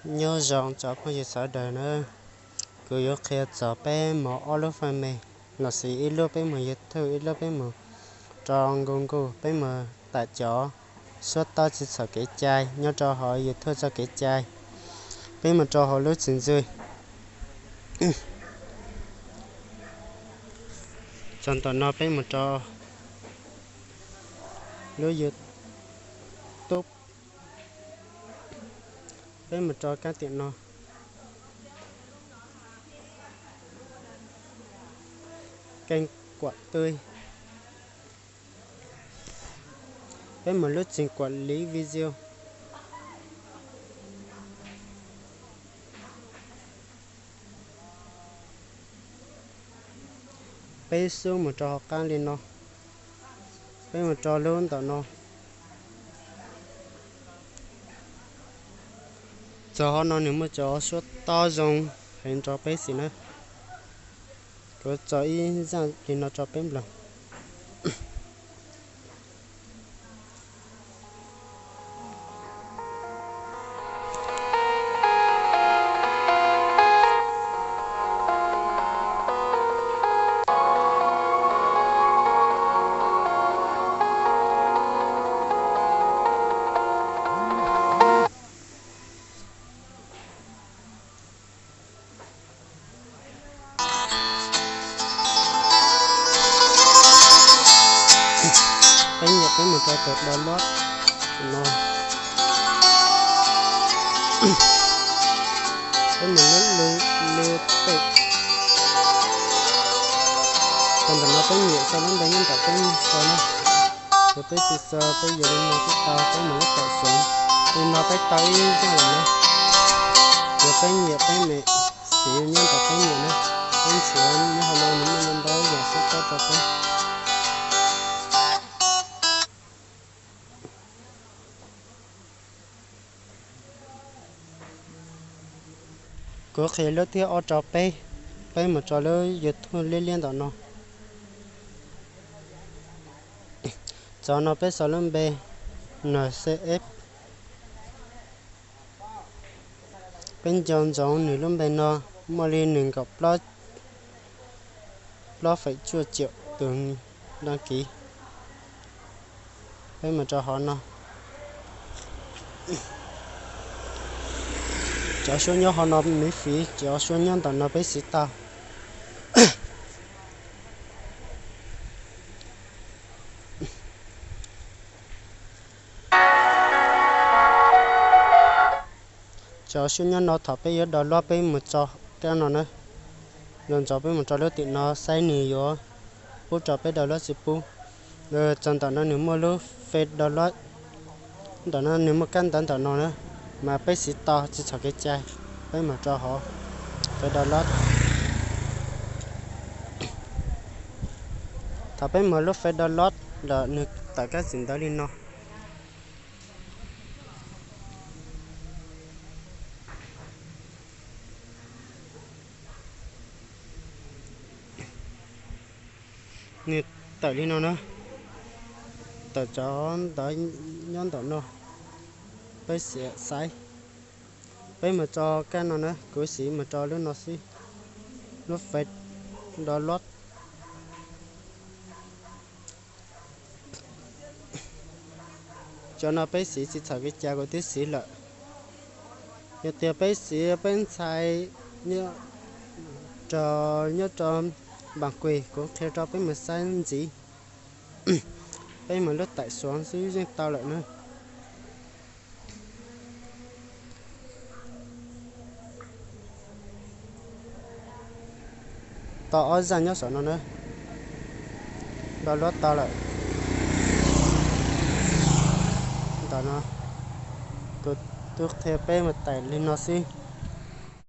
Nyob zoo cov phooj ywg sawv daws nawb, kuv yuav qhia txog peb mus ob lub faj mem, los sis ib lub peb mus YouTube, ib lub peb mus rau Google, peb mus tawm cov suab taub tsis txhaum kev cai nyob rau hauv YouTube txoj kev cai, peb mus rau hauv lub txiv ntxwv. Txog ntawm no peb mus rau lub YouTube, peb mus rau kab tiam no, kênh quảng tươi. Peb mus lub txim quản lý video. Peb xub mus rau hauv qab li no, peb mus rau lub ntawm no. Txog hauv no nws muaj cov suab taub zoo heev rau peb xim na. Kuv tso ib zaj li no rau peb mloog. Peb nyiam peb mus rau tus download no. Peb mus lub lub lub pem. Tau ntawm no peb nyiam sau lub npe nyob ntawm peb sau na. Yog peb tsis sau peb yuav li no twb tau, peb mus lub tawm xov. Li no peb tau ib zaj lawm na. Yog peb nyiam peb mem siv nyob ntawm peb nyiam na. Peb nrhiav nyob hauv no nws muaj ntau yam suab taub rau peb. Kuv qhia lub thib ob rau peb, peb mus rau lub YouTube liab liab ntawm no. Txog no peb sau lub npe N C F. Peb nco ntsoov nws lub npe no muaj li nees nkaum plaub feem cuaj triệu tus đăng ký. Peb mus rau hauv no. Cov suab nyob hauv no miễn phí, cov suab nyob ntawm no peb siv tau. Cov suab nyob no thaum peb yuav download peb mus tso kab no na. Nco ntsoov peb mus rau lub tim no saib nws yuav pub rau peb download tsis pub. Txog ntawm no nws muaj lub fej download, ntawm no nws muaj kab ntawv ntawm no na, mas peb siv tau tsis txhaum kev cai. Peb mus rau hauv fej download. Thaum peb mus lub fej download lawm nws tawm kab txim ntawv li no. Nws tawm li no na, tawm cov ntawv nyob ntawm no, peb sim saib. Peb mus tso kab no na, kuv siv mus rau lub no xwb, lub fej download. Cov no peb siv tsis txhaum kev cai kuv twb siv lawm. Yog tias peb siv peb ntxhais nyob rau npam kuis kuv qhia rau peb mus saib ntxiv. Peb mus lub taim suav xwb yeej tau lawm na. Tau ob zaj nyob saum no na. Download tau lawm. Ntawm no, kuv twb qhia peb mus taim li no xwb.